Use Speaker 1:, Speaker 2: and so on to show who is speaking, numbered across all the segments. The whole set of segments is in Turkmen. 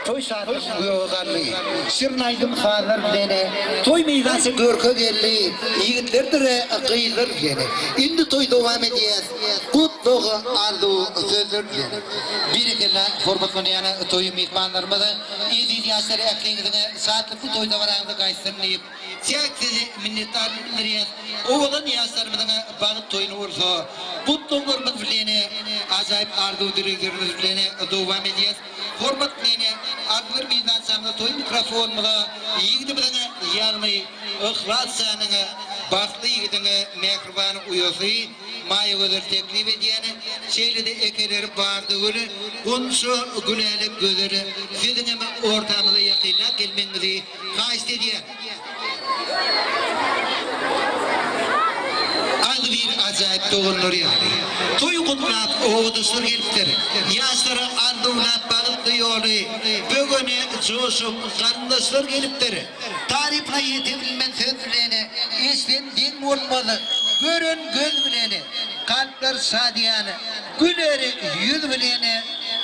Speaker 1: Toý şatlygy göge galdy. Şirin aýdym-sazlar bilene, Toý meýdança görke geldi. Ýigitlerdir gyzlar bilene. Indi toý dowam edýär. Gutlag arzuw sözler bilen. Berekella hormatlanýan toý myhmanlarymyz, eziz ýaşlar ähliňiziň şatlykly toý dabaraňyza gaýtsyn diýip, çäksiz minnetdarlyk bildirýäs. Owadan ýaşlarymyzyň bagt toýuny bolsa gutlaglarymyz bilen, ajaýyp arzuw-dileglerimiz bilen dowam edýäs. Hormat bilen agzybir meýdançamyza toý mikrofonymyza ýigidimiziň ýagny Yhlas janyň bagtly ýigidiň mähriban uýasy Maýagözel teklip edýän, şeýle-de ekeleri Bardagül, Gunça, Gülälek Gözel siziňem ortamyza ýakynrak gelmegiňizi haýyşt edýän. Agzybir ajaýyp doganlar ýaly. Toý gutlap obadaşlar gelipdir. Ýaşlara arzuwlap bagtly ýoly, bögene joşup garyndaşlar gelipdir. Tarypyna ýetebilmen söz bilen, eşden deň bolmaz gören göz bilen, kalplar şadyýan, güler ýüz bilen,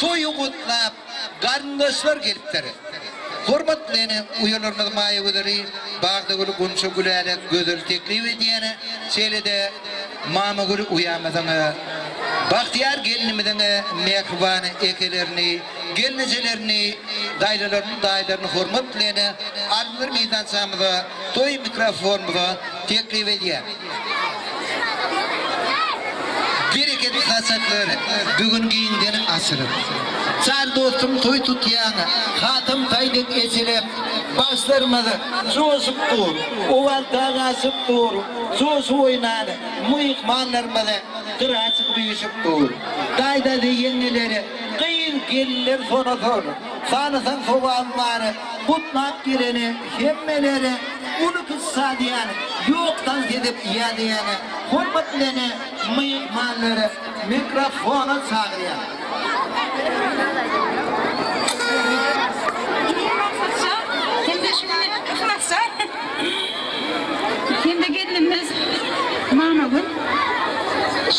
Speaker 1: toýy gutlap Garyndaşlar gelipdir. Hormat bilen uýalarymyz Maýagözeli, Bagdagül, Gunça, Gülälek, Gözel teklip edýän, şeýle-de Mamagül uýamyzyň, Bagtyýar gelnimiziň mähriban ekelerini, gelnejelerini, daýlalaryny, daýylaryny hormat bilen agzybir meýdançamyza, toý mikrofonymyza teklip edýän. Bereketli saçaklar bu gün giňden açylyp. Çar dostum toý tutýaň, Hatam taý dek eçilip, Başlarymyz joşup dur, owal dag aşyp dur, Joşup oýnan myhmanlarymyz gyra çykyp üýşüp dur. Daýzaly ýeňňeler, gyz gelinler sonasan, Sanasaň sogabym bar, gutlap geleni hemmeler Uly kiçi şadyýan, ýok tans edip ýazýan, Hormat bilen myhmanlary mikrofona çagyrýan.
Speaker 2: Inim Maksatjan hem-de şu gün Yhlasjan hem-de gelnimiz Mamagül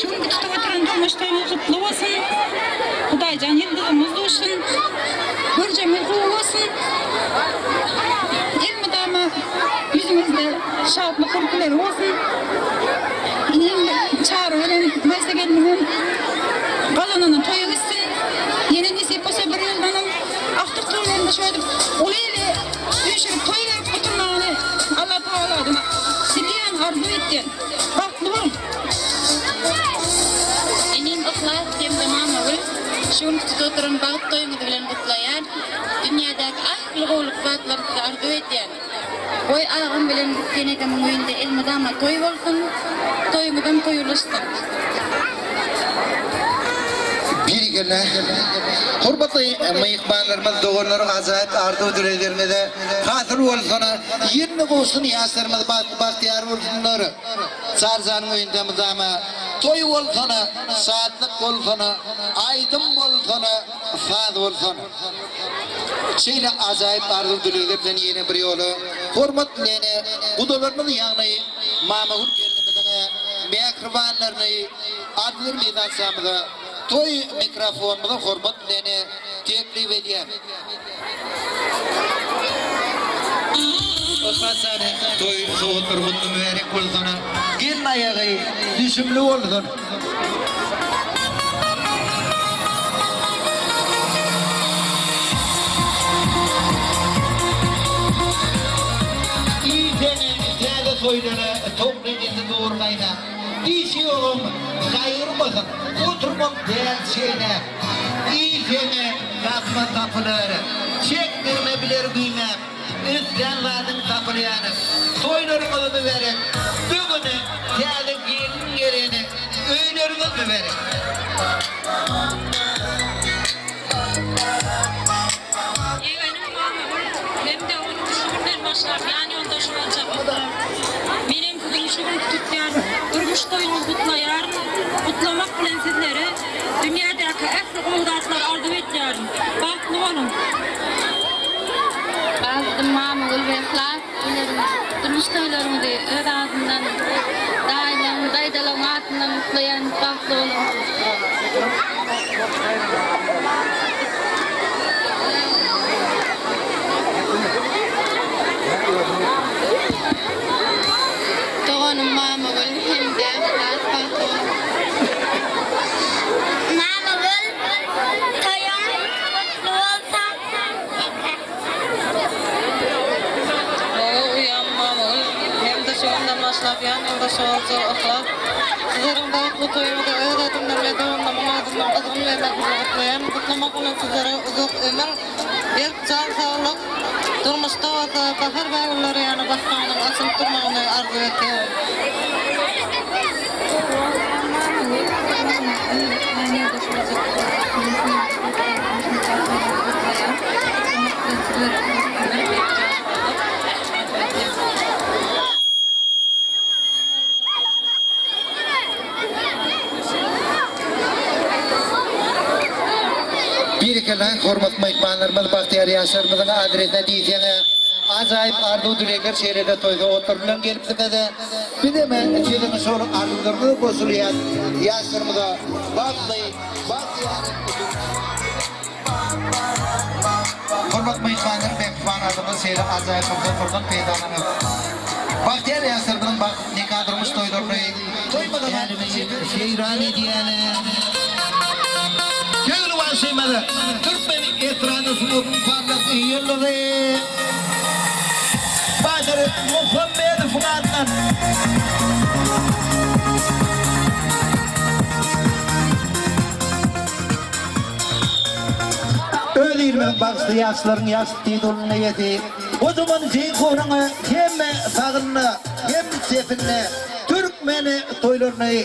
Speaker 2: şu günki tutup oturan durmuş toýuňyz gutly bolsun. Hudaýjan ýyldyzyňyz duşsun. Görjegiňiz gowy bolsun. Elmydama ýüzüňizde şatlyk gülküleri bolsun. Inim Çary bilen Maýsa gelnimem gazananyna toýa gitsin. Ýene nesip bolsa bir ýyldanam agtyk toýlarynda şeýdip uly ile üýşürip toý berip oturmagyny Allatagaladan dileýän, arzuw etýän. Bagtly boluň!
Speaker 3: Inim Yhlas hem-de Mamagül şu günki tutup oturan bagt toýuňyz bilen gutlaýan. Dünýädäki ähli gowulyk zatlary size arzuw edýän. Goý agam bilen Senedemiň öýünde elmydama toý bolsun, toýuňyzam toýulaşsyn.
Speaker 1: Berekella. Hormatly myhmanlarymyz, doganlar ajaýyp arzuw dilegleriňiz hasyl bolsun. Ýene gowşun ýaşlarymyz bagtly bagtyýar bolsunlar. Çarjanyň öýünde mydama toý bolsun, şatlyk bolsun, aýdym bolsun, saz bolsun. Şeýle ajaýyp arzuw-dilegler bilen ýene bir ýola hormat bilen gudalarymyz ýagny Mamagül gelnimiziň mähribanlaryny adybir meýdançamyza toý mikrofonymyza hormat bilen teklip edýän. Yhlas jany toý sowgatlary gutly mübärek bolsun. Gelin aýagy düşümli bolsun. Iýseň täze soýlana towuk ejesi dur gaýnap. Dişi ýogam gaýgyrmasyn, oturmak däl çeýnäp. Iýseň gapma tapylar, çekdirme biler güýmäp. Islän zadyň tapylýan. Toýlaryňyz mübärek. Bu gün täze gelin geleni öýleriňiz mübärek.
Speaker 3: Ýegenim Mamagül hem-de onuň şu günden başlap ýan ýoldaşy boljak Yhlas. Menem siziň şu günki tutýan durmuş toýuňyzy gutlaýaryn. Gutlamak bilen sizlere dünýädäki ähli gowy zatlary arzuw etýärin. Bagtly boluň! Bagtly Mamagül we Yhlas öýleriňiz, durmuş toýlaryňyzy öz adymdan, daýylaň, daýzalaň adyndan gutlaýan, bagtly boluň!
Speaker 4: ýoldaşy boljak Yhlas. Sizleriň bagtly toýuňyzy öz adymdan we doganlarymyň adyndan gyzgyn we mähirli gutlaýan. Gutlamak bilen sizlere uzak ömür, berk jan saglyk, durmuşda bolsa bahar bägülleri ýaly basmagynyň açylyp durmagyny arzuw etýärin.
Speaker 1: Berekella hormatly myhmanlarymyz bagtyýar ýaşlarymyzyň adresine diýseň ajaýyp arzuw dilegler şeýlede toý sowgatlary bilen gelipsiňiz. Bizem siziň şol arzuwlaryňyza goşulýas ýaşlarymyza bagtly bagtyýar Hormatly myhmanlar, mähriban adamlar şeýle ajaýyp pursatlardan peýdalanyp, bagtyýar ýaşlarymyzyň bagt nika durmuş toýlaryny älemi seýran edýän söýgüli bagşymyz, türkmen estrada sungatynyň parlak ýyldyzy Batyr Muhammedowyň adyndan. Öz ilimiziň bagtly ýaşlaryň ýaş titulynyň eýesi, gojaman Jeýhunyň hem sagynda, hem çepinde türkmen toýlaryny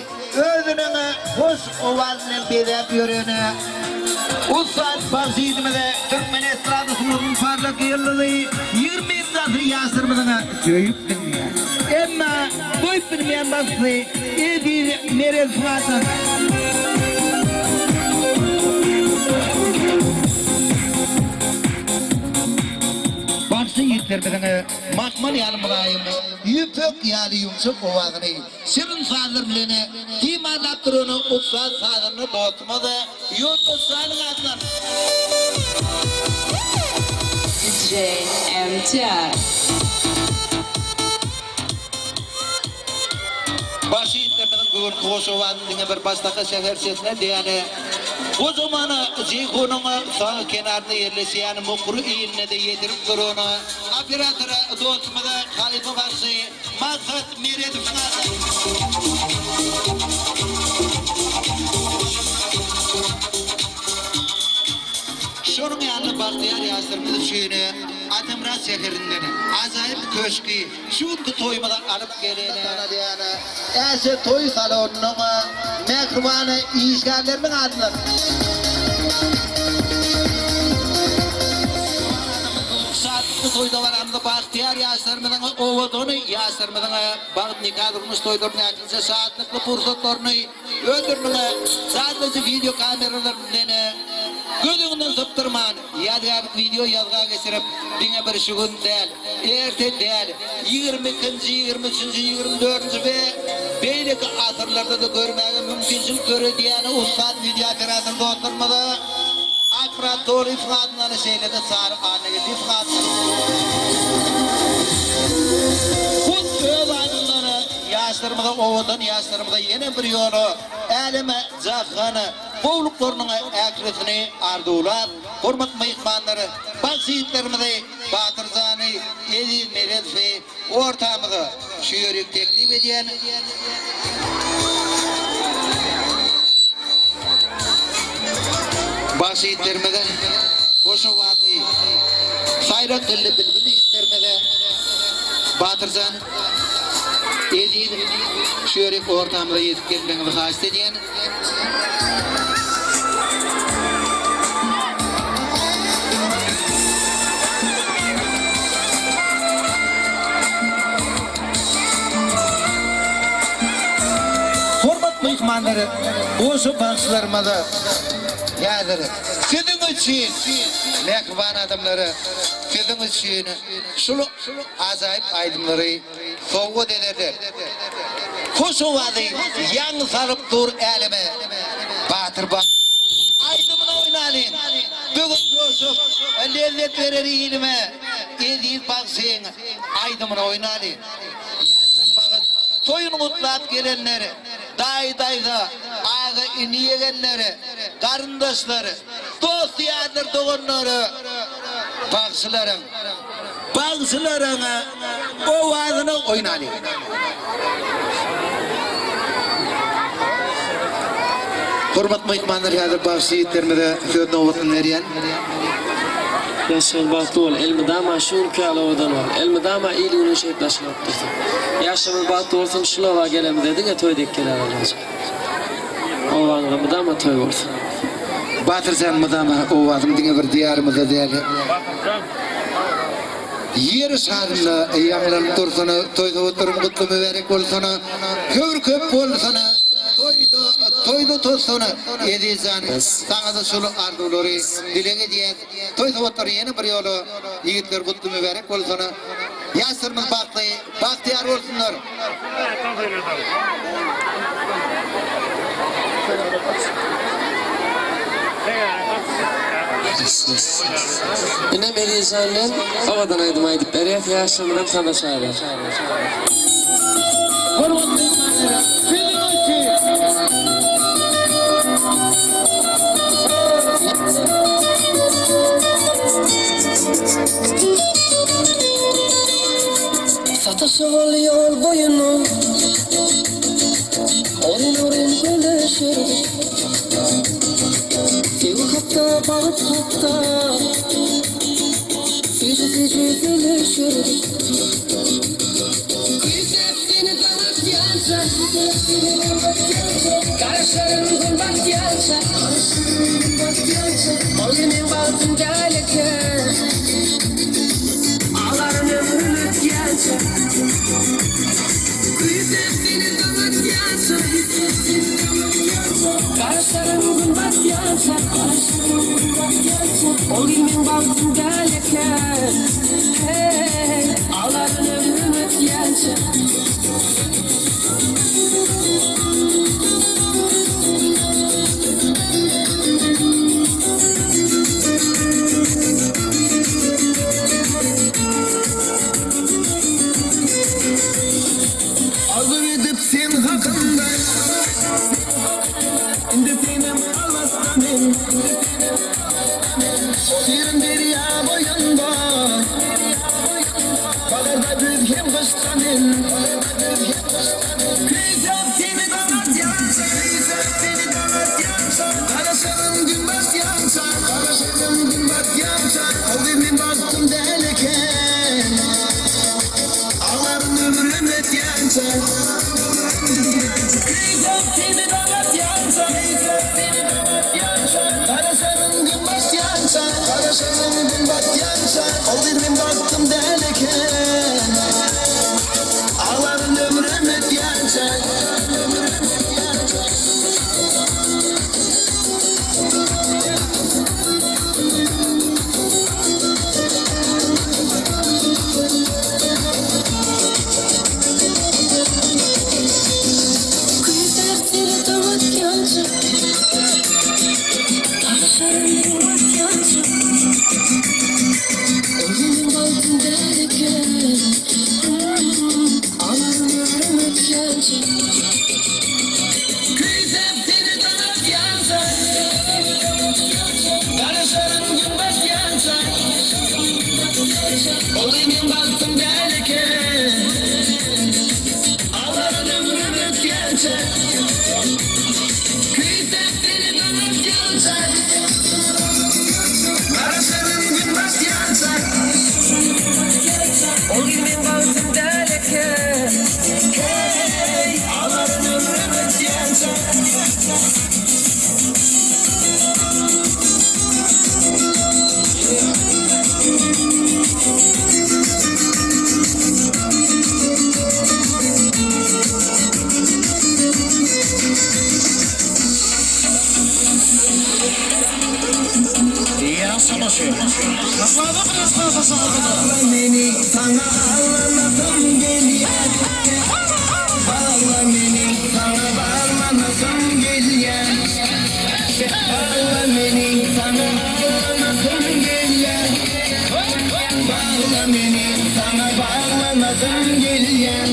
Speaker 1: özüniň hoş owazy bilen bezäp ýören ussat bagşyýetimize türkmen estrada sungatynyň parlak ýyldyzy 21-nji asyr ýaşlarymyzyň söýüp diňleýän, emma doýup bilmeýän bagşysy Eziz Meredowyň adyndan. Bagşy ýigitlerimiziň mahmal ýaly mylaýym, ýüpek ýaly ýumşak owazyny şirin sazlar bilen timarlap duran ussat sazanda dostumyz Ýoldaş Janyň adyndan.
Speaker 5: DJ MTR.
Speaker 1: Baş ýigitlerimiziň göwün hoş owazyny diňe bir Baştaka şäherçesine däl, gojaman Jeýhunyň sag kenarynda ýerleşýän Mukry iline-de ýetirip duran operator dostumyz halypa bagşy Maksat Meredowyň adyndan. Şonuň ýaly bagtyýar ýaşlarymyz üçin Atamyrat şäherinden ajaýyp köşgi şu günki toýumyza alyp gelen tanalýan Äşe toý salonynyň mähriban işgärleriniň adyndan. Şatlykly toý dabaramyzy bagtyýar ýaşlarymyzyň owadan ýaşlarymyzyň bagt nika durmuş toýlarynyň ählinje şatlykly pursatlaryny özleriniň janlyjy wideo kameralary bilen göz öňünden sypdyrman ýadygärlik wideo ýazga geçirip diňe bir şu gün däl erte däl 22-nji, 23-nji, 24-nji we beýleki asyrlarda-da görmäge mümkinçilik döredýän ussat wideo operator dostlarymyza Akmyrat Toryýewiň adyndan şeýle-de Sary Annageldiýewiň adyndan hut öz adyndan ýaşlarymyza owadan ýaşlarymyza ýene bir ýola äleme jahana gowluklarynyň ählisini arzuwlap hormatly myhmanlary bagşy ýigitlerimizi Batyr jany Eziz Meredowy ortamyza şu ýerik teklip edýän. Bagşy ýigitlerimize hoş owazly, saýrak dilli bilbil ýigitlerimize Batyr jan, Eziz şu ýerik ortamyza ýetip gelmegiňizi haýyşt edýän. Hormatly myhmanlar, goşa bagşylarymyza häzir siziň üçin, mähriban adamlar, siziň üçin şul ajaýyp aýdymlary sowgat ederler. Hoş owazy ýaň salyp dur äleme, Batyr ba aýdymyny oýnalyň. Bu gün joşup, lezzet berer ilime, Eziz bagşyň aýdymyny oýnalyň. Ýaşlaň bagyt toýun gutlap gelenler, Daýy-daýza, aga-ini ýegenler, Garyndaşlar, dost-ýarlar, doganlar, Bagşylaryň. Bagşylaryň owazyna oýnalyň. Hormatly myhmanlar häzir bagşy ýigitlerimize söz nobatyny berýän.
Speaker 6: Ýaşaýyn bagtly bol elmydama şu günki ýaly owadan bol elmydama il günüň şeýdip daşlanyp dursun ýaşymyz bagtly bolsun şul oba gelemizde diňe toý dek geler Allajan obaňyzda mydama toý bolsun.
Speaker 1: Batyrjan mydama owazyň diňe bir diýarymyzda däl ýer şarynda ýaňlanyp dursun toý sowatlaryň gutly mübärek bolsun höwür köp bolsun toýda toýda tozsun Ezizjan saňada şul arzuwlary dileg edýäs toý sowatlary ýene bir ýola ýigitler gutly mübärek bolsun ýaşlarymyz bagtly bagtyýar bolsunlar.
Speaker 6: Inem Ezizjan bilen owadan aýdym aýdyp berýäs ýaşlarymyzam saza çagyrýas.
Speaker 1: Hormatly myhmanlar siziň üçin.
Speaker 7: Sataşyp ol ýol boýuna Orun-orun gülüşerdik Söýgi hakda, bagt hakda Süýji-süýji sözleşerdik Küýsäp seni daň atýança Garaşaryn gün batýança Ol gün meň bagtym däl eken Aglaryn ömrüm ötýänçe Küýsäp seni daň atýança Garaşaryn gün batýança Ol gün meň bagtym däl eken Heý, aglaryn ömrüm ötýänçe.
Speaker 8: Arzuw edip sen hakynda Indi senem alysda men Otyryn derýa boýunda Baharda güz hem gyşda men Küýsäp seni daň atýança Küýsäp seni daň atýança Garaşaryn gün batýança Garaşaryn gün batýança Ol gün men bagtym däl eken Aglaryn ömrüm ötýänçä Küýsäp seni daň atýança Küýsäp seni daň atýança Garaşaryn gün batýança Garaşaryn gün batýança Ol gün men bagtym däl eken Aglaryn ömrüm ötýänçä.
Speaker 7: Küýsäp seni daň atýança Garaşaryn gün batýança Ol meniň bagtym däl eken Alaryn ömrüm ötýänçe.
Speaker 8: Küýsäp seni daň atýança Garaşaryn gün batýança Ol meniň bagtym däl eken Alaryn ömrüm ötýänçe Küýsäp seni daň atýança Garaşaryn gün batýança Ol gün meň bagtym däl eken Heý, alaryn ömrüm ötýänçe. Bagla meni saňa baglanasym gelýär Bagla meni saňa baglanasym gelýär Bagla meni saňa baglanasym gelýär Bagla meni saňa baglanasym gelýär.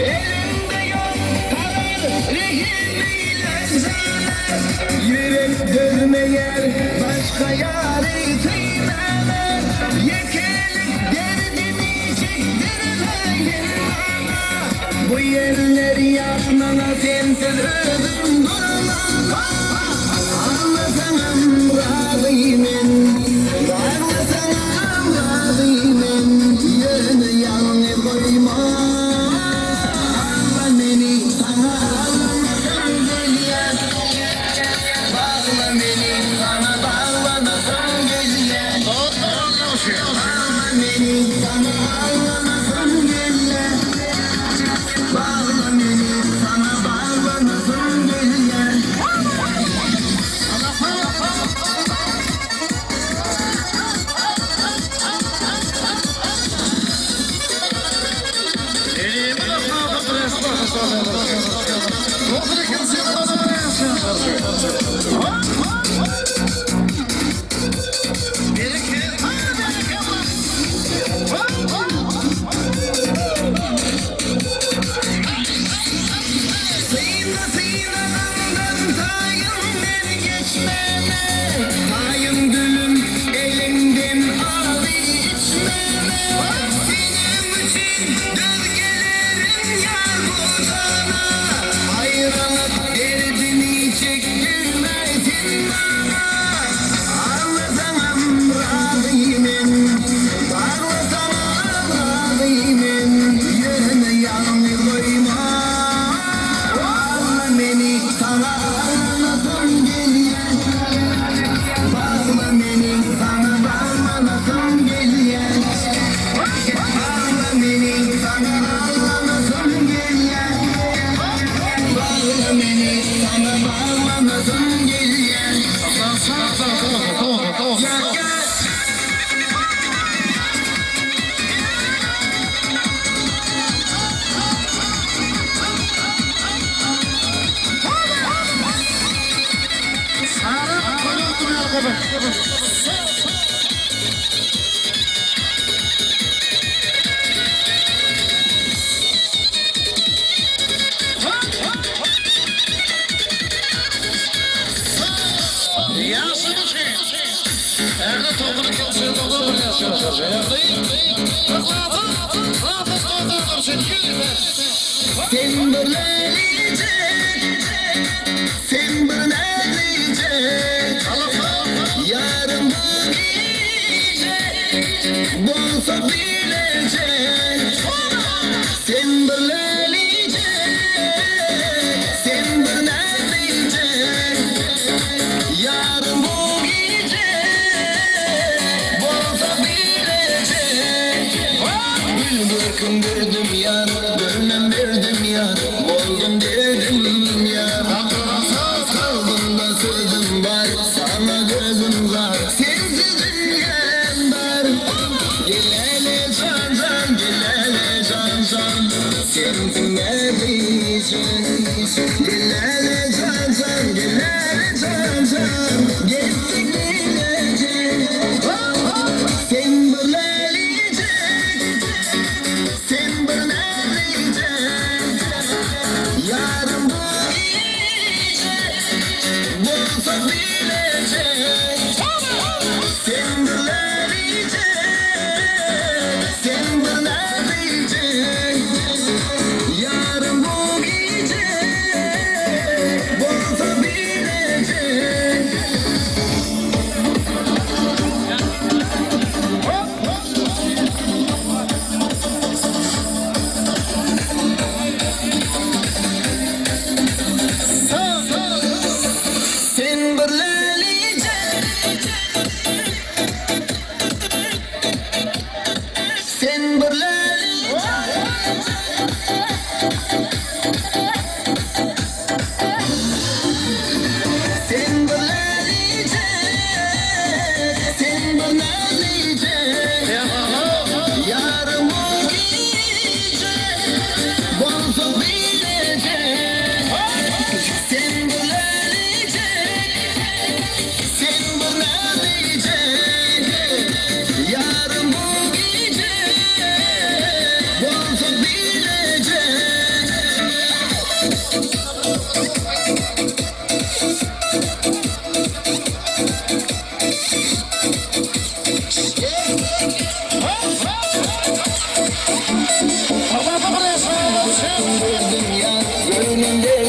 Speaker 8: Elinde yok karar rehim eyle sana Yürek dözmeyer başka yarı söymeme Yekelik derdini çektirmeyin bana Bu yerler yakmana sensiz özüm durmam Anlasanam razıyım Anlasanam razıyım Yönü yalnız koyma Anla beni sana anlasam gelýär Bagla beni sana baglanasam gelýär Bagla beni sana baglanasam gelýär Bagla beni sana baglanasam gelýär Sıyna sıynalardan tayım ben geçmeme Tayım gülüm elinden al içmeme Senin için döz gelirim yar bu sana Ayrılık derdini çektirmesin bana Ağlasanam razıyım Ağlasanam razıyım Yönü yalnız koyma Bağla beni sana ağlanasım geliyor Bağla beni sana bağlanasım geliyor Bağla beni sana ağlanasım geliyor Bağla beni sana bağlanasım geliyor Ya gel. Sen bir leylecek, sen bir leylecek Yarın bu gece, bolsa bilecek Sen bir leylecek, sen bir leylecek Yarın bu gece, bolsa bilecek Gül bırakın verdim yar, gönlüm verdim yar, oldum dedim yar. Kalbimde sözüm var, sana gözüm var, sensiz dünyam dar. Gel hele can can, gel hele can can, sensin neredeysen. Gel hele can can, gel hele can can, gittik bilece. Sen bir leylecek, sen bir neredeyecek Yarın bu gece Bolsa bilecek Sen bir neredeyecek Sen bir neredeyecek Yarın bu gece Bolsa bilecek Sen bir leylecek Sen bir leylecek Sen bir leylecek Sen bir leylecek Yarın bu gece Bolsa bilecek Sen bir leylecek Sen bir leylecek Yarın bu gece Bolsa bilecek. gördüm yar. Göwnümde.